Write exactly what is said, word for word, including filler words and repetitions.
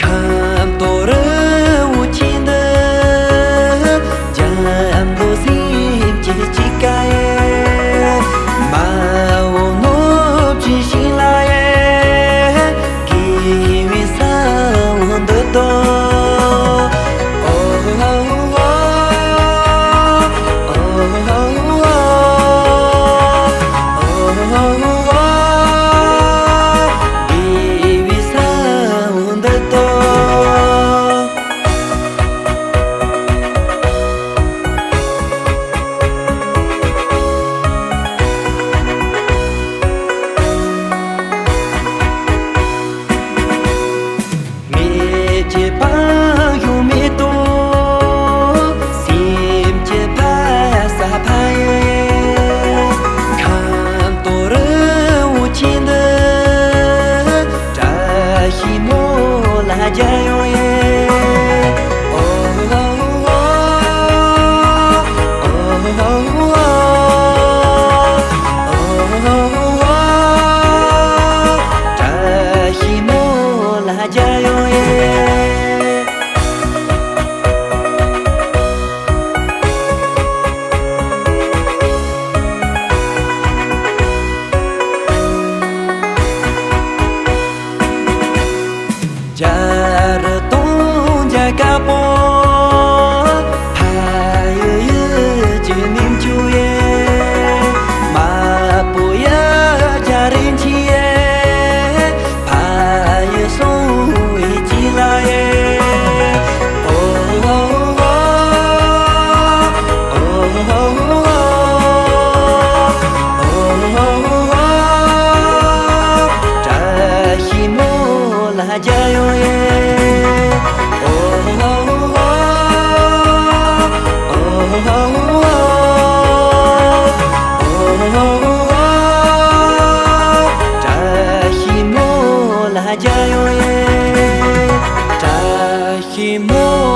ཁམས་དོ་རི་བོ་ཆེ་འདི། རྒྱ་མཚོ་སེམས་ཀྱི་དཔྱིད་ཀ་ཡེ། མ་འོངས་ནོར་བུའི་ཞིང་ལ་ཡེ། དགེ་བའི་ས་བོན་འདི་དང་། ཨོ་ཨོ་ཨོ། ཨོ་ཨོ་ཨོ། ཨོ་ཨོ་ཨོ། དགེ་བའི་ས་བོན་འདི་དང་། མེད་ཀྱི་བང་ཡོད་མེད་དོ། སེམས་ཀྱི་ཕ་ས་ཕ་ཡི། ཁམས་དོ་རི་བོ་ཆེ་འདི། བཀྲ་ཤིས་མོ་ལ་རྒྱལ་ཡོང་ཡེ། ཨོ་ཨོ་ཨོ། ཨོ་ཨོ་ཨོ། ཨོ་ཨོ་ཨོ། བཀྲ་ཤིས་མོ་ལ་རྒྱལ་ཡོང་ཡེ། རྒྱ་རི་དང་རྒྱ་དཀར་པོ། ཕ་ཡུལ་ཡུལ་གྱི་མིང་བཅུ་ཡེ། མ་པོ་ཡ་རྒྱ་རིན་ཆེན་ཡེ། ཕ་ཡུལ་སོང་བའི་དཀྱིལ་ལ་ཡེ། ཨོ་ཨོ་ཨོ། ཨོ་ཨོ་ཨོ། ཨོ་ཨོ་ཨོ། བཀྲ་ཤིས་མོ་ལ་རྒྱལ་ཡོང་ཡེ། ཨོ་ཨོ་ཨོ། ཨོ་ཨོ་ཨོ། ཨོ་ཨོ་ཨོ། བཀྲ་ཤིས་མོ་ལ་རྒྱལ་ཡོང་ཡེ། བཀྲ་ཤིས་མོ་